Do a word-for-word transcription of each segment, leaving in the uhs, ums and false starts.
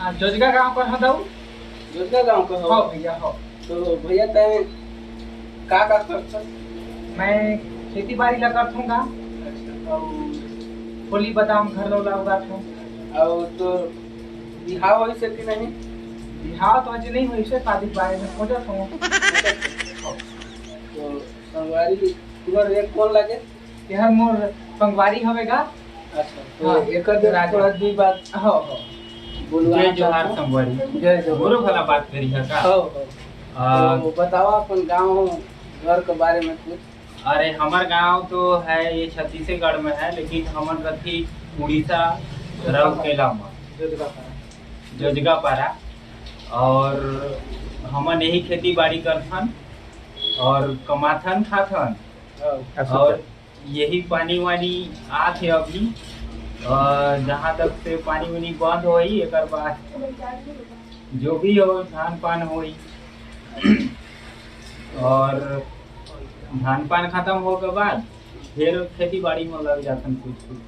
हाँ, जोजगा गांव कर हूँ दाऊ। जोजगा गांव कर हो? हाँ भैया, हाँ। तो भैया, तैं का का करथस? मैं खेती बाड़ी ला करथूँ गा। अच्छा। अउ फूली बादाम घर ला उगाथूँ। अउ तो बिहाव होइस हे कि नहीं? बिहाव तो अजे नहीं होइस हे, शादी के बारे में सोचत हूँ। तो संगवारी, तुम्हार ये कौन लगे? ये हर मोर संगवारी हवे गा। अच्छा, तो हाँ, एकर जरा राजा। थोड़ा दुई बात हाँ, हाँ। बोलवाना जय जोहार चाहता हूँ। संगवारी। जय जोहार। मोरो भला बात करी है का? हाँ, हाँ। आ, तो बतावा अपन गांव घर के बारे में कुछ। अरे, हमर गांव तो है ये छत्तीसगढ़ में है, लेकिन हमन रथी उड़ीसा, राउरकेला में, जोजगा पारा। जोजगा पारा। और हमन यही खेती बाड़ी करथन और कमाथन खाथन। हाँ। और यही पानी वानी आत हे अभी, अ, जहाँ तक से पानी वानी बंद होही, एकर बाद जो भी हो, धान पान होही। और धान पान खत्म हो के बाद फिर खेती बाड़ी में लग जाथन कुछ कुछ।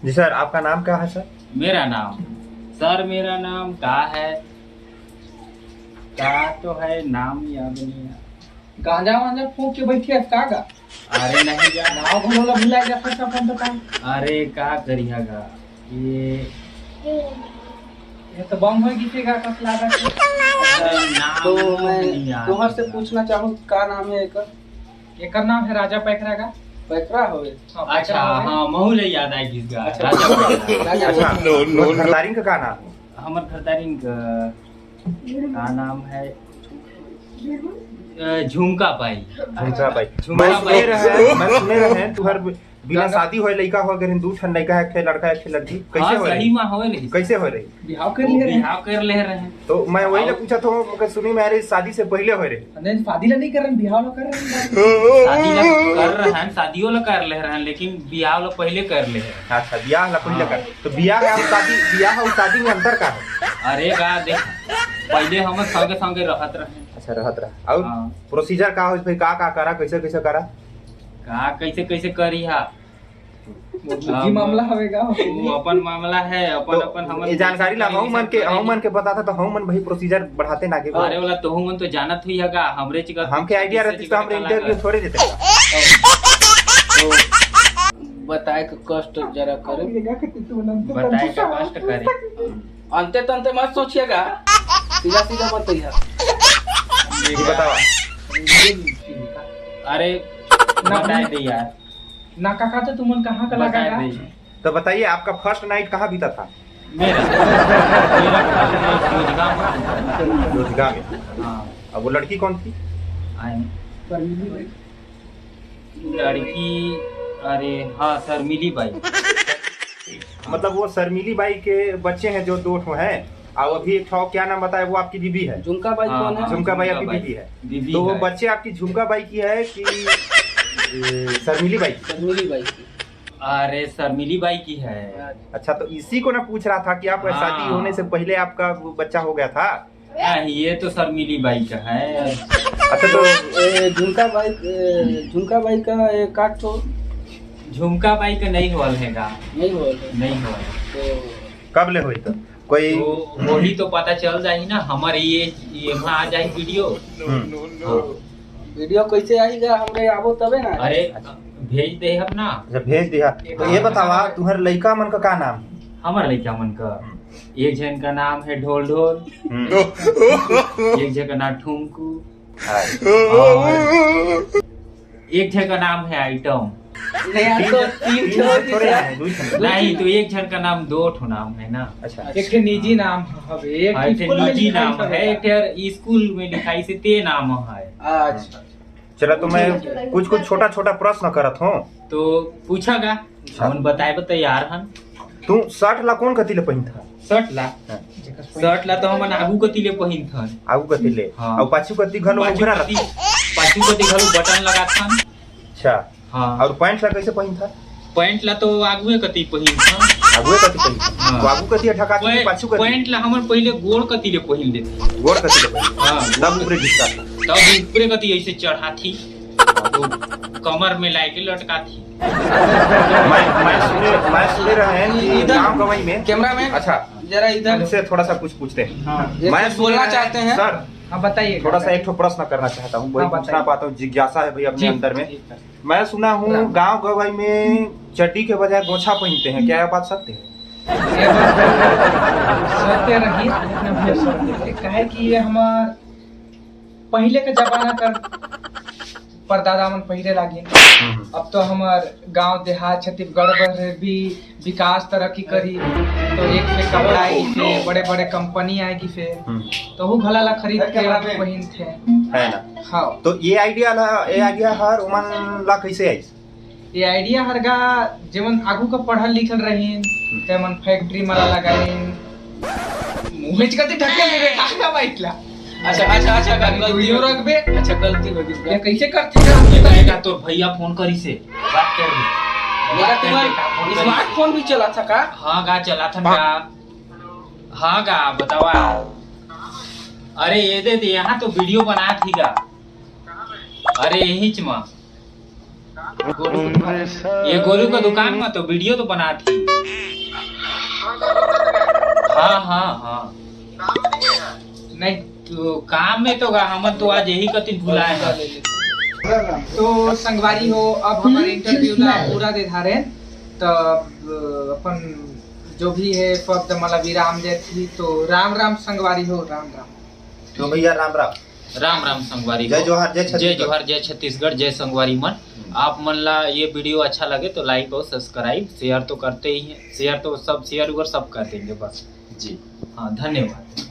जी सर, आपका नाम क्या है सर? मेरा नाम, सर, मेरा नाम का है, का तो है, नाम याद नहीं है। गांजा वांजा फूंक के बैठे है का गा? अरे नहीं गा। नाव घलो ला भुला जाता था अपन तो का। अरे का करिहा गा, ये ये तो बम होय गिसे गा, कस लागत है। अरे नाम तो नहीं मैं याद तुहर से है। पूछना चाहूँ, का नाम है एकर? एकर नाम है राजा पैकरा गा। पैकरा होवे? हाँ, अच्छा, पैकरा होवे। हाँ, महू ले याद आ गिस गा। अच्छा, राजा पैकरा। राजा अच्छा, पैकरा। No, no, no। घरदारिन का का नाम है? हमर घरदारिन का, का नाम है? अ, झुमका बाई। झुमका बाई। झुमका मैं सुने बाई। रहे, मैं सुने रहे, तुहर बिना गाना शादी होए लइका हो गए, दू ठन लइका, एक ठे लड़का, एक ठे लड़की। कैसे हाँ, होए सही रही? में होए रही। कैसे होए रही? बिहाव कर वो ले रहे। बिहाव कर ले रहे। तो मैं वही ला और पूछत हूँ, मगर सुनी मैं, अरे, शादी से पहले होए रही। नहीं, शादी ला नहीं कर रहे, बिहाव ला कर रहे हैं। शादी ला कर रहे हैं, शादियों ला कर ले रहे हैं, लेकिन बिहाव ला पहले कर ले रहे हैं। अच्छा, बियाह ला पहले हाँ। कर। तो बियाह और शादी, बियाह और शादी में अंतर का है? अरे बा, देख, पहले हम संगे संगे रहत रहे। अच्छा, रहत रहे। और हाँ। Procedure का हो, फिर का का करा, कैसे कैसे करा? का कैसे कैसे करी हा? वो निजी अब मामला हवे का? वो अपन मामला है, अपन, तो अपन हमन ये जानकारी ला कैसे हम मन के, कैसे हम मन के बताता तो हम मन वही procedure बढ़ाते ना के। अरे वाला तो हम मन तो जानत हुई है का? हमरे चिका हमके idea रहती तो हमरे interview थोड़े देते। तो बताए के कष्ट जरा करे। बताए के कष्ट करे। अंते तंते मत सोचिएगा, सीधा सीधा बताइए। ये बतावा। अरे, ना बताए दे यार। ना काका, तो तुमन कहाँ का लगा बताए यार? दे। तो बताइए, आपका first night कहाँ बीता था? मेरा, मेरा first night जोजगा में। जोजगा में। हाँ। अब वो लड़की कौन थी? आए। लड़की, अरे हाँ, शर्मिली बाई। मतलब वो शर्मिली बाई के बच्चे हैं जो दो ठो हैं, और अभी एक ठो क्या नाम बताया, वो आपकी बीबी है? झुमका बाई हाँ, कौन है? हाँ, झुमका बाई झुमका आपकी बाई। बीबी है। बीबी तो वो है। बच्चे आपकी झुमका बाई की है कि ए, शर्मिली बाई की? शर्मिली बाई की। अरे, शर्मिली बाई की है। अच्छा, तो इसी को ना पूछ रहा था कि आपका हाँ। शादी होने से पहले आपका वो बच्चा हो गया था। नहीं, ये तो शर्मिली बाई का है। अच्छा, तो ए, झुमका बाई, ए, झुमका बाई का एक आध ठो। झुमका बाई का नहीं होल है गा। नहीं होल है। नहीं होल। तो कब ले होई तो? कोई तो वही तो पता चल जाही ना, हमारे ये, ये वहाँ आ जाही video। हम्म। हाँ। Video कैसे आही गा? हमरे आबो तबे ना। अरे, भेज दे हम ना। अच्छा, भेज दिया। तो ये बतावा, तुम्हारे लइका मन का का नाम? हमारे लइका मन का, एक जन का नाम है ढोल ढोल, हम्म। एक जन का नाम ठुमकू, हाँ। और एक जन का नाम है आइटम। नहीं, आज तो तीन तीन ठो थोड़े दिशा। हैं, दो ही हैं। नहीं, तो एक जन का नाम, दो ठो नाम है ना। अच्छा। एक ठे निजी नाम हवे, एक हाँ, एक ठे स्कूल में निजी लिखाई नाम हवे। है, एक ठे स्कूल में लिखाई से ते नाम है। अच्छा। चला, तो मैं ठीक है। कुछ कुछ छोटा छोटा प्रश्न करत हूँ। तो पूछा का? अच्छा। हमन बताए बर तैयार हन। तू shirt ला कौन कति ले पहिनथा? Shirt ला? हाँ। Shirt ला तो हमन आगू कति ले पहिनथन। आगू कति ले? हाँ। अउ पाछू कति घलो पाछू उघरा कति, रखथन? पाछू कति घलो button लगाथन। अच्छा। हाँ। अउ pant ला कैसे पहिनथा? Pant ला तो आगुए कति पहिनथन। आगुए कति पहिनथा? हाँ। तो आगू कति ढकाथे कि पै-, पाछू कति? Pant ला हमन पहिले गोड़ कति ले पहिन लेथन। गोड़ कति ले पहिन? हाँ। तब ऊपरे घिसका। तब ऊपरे कति ऐसे चढ़ाथी। तो कमर में लाइके लटका थी। मैं मैं सुने मैं सुने रहे हैं कि इधर गांव गंवई में कैमरा मैन, अच्छा, जरा इधर। इनसे थोड़ा सा कुछ पूछते हैं। ये मैं कुछ बोलना सुने चाहते हैं? सर, हाँ, बताइए। थोड़ा सा एक ठो प्रश्न करना चाहता हूँ, वही हाँ, पूछना बताइए। पाता हूँ, जिज्ञासा है भाई अपने जी, अंदर में। जी, सर। मैं सुना हूँ राम। गांव गंवई में चड्डी के बजाय गोछा पहनते हैं, क्या यह बात सत्य है? ये बात सत्य रही, इतना भी सत्य है, काहे कि ये हमार पहले का जमाना कर परदादा मन पहिरे लागे। अब तो हमार गांव देहात छत्तीसगढ़ बर भी विकास तरक्की करी, तो एक से कपड़ा आई से बड़े बड़े कंपनी आएगी से, हम्म। तो वो घला ला खरीद के अब पहिन थे। है ना? हाँ, तो ये आइडिया ला, ये आइडिया हर उमन ला कैसे आई? ये आइडिया हर गा जेमन आगू का पढ़ल लिखल रहीन, तेमन फैक्ट्री मला लगाइन। मुहेच कते ढक्कन ले रे, का बैठला? अच्छा अच्छा अच्छा, का गलती वीडियो रखबे। अच्छा, गलती हो गई। ये कैसे करथे का? ये कहेगा तोर भैया फोन करी से बात कर ले। मेरा तुम्हारा स्मार्टफोन भी चला था का? हाँ गा, चला था का? हाँ गा, बतावा। अरे ये दे दे, यहाँ तो वीडियो बना थी गा। अरे यही च मा, ये गोलू का दुकान में तो वीडियो तो बना थी। हाँ हाँ हाँ। नहीं। तो काम में तो गा, हमन तो आज यही कतिन भुलाए हैं। तो संगवारी हो, अब हमारे इंटरव्यू ला पूरा दे धारे, तो अब अपन जो भी है शब्द मला विराम देती। तो राम राम संगवारी हो, राम राम। तो भैया राम राम। राम राम संगवारी जय हो। जोहार, जय जय छत्तीसगढ़। जोहार, जय छत्तीसगढ़, जय संगवारी मन। आप मन ला ये वीडियो अच्छा लगे तो लाइक और सब्सक्राइब, शेयर तो करते ही हैं, शेयर तो सब, शेयर वेयर सब कर देंगे बस। जी। हाँ, धन्यवाद।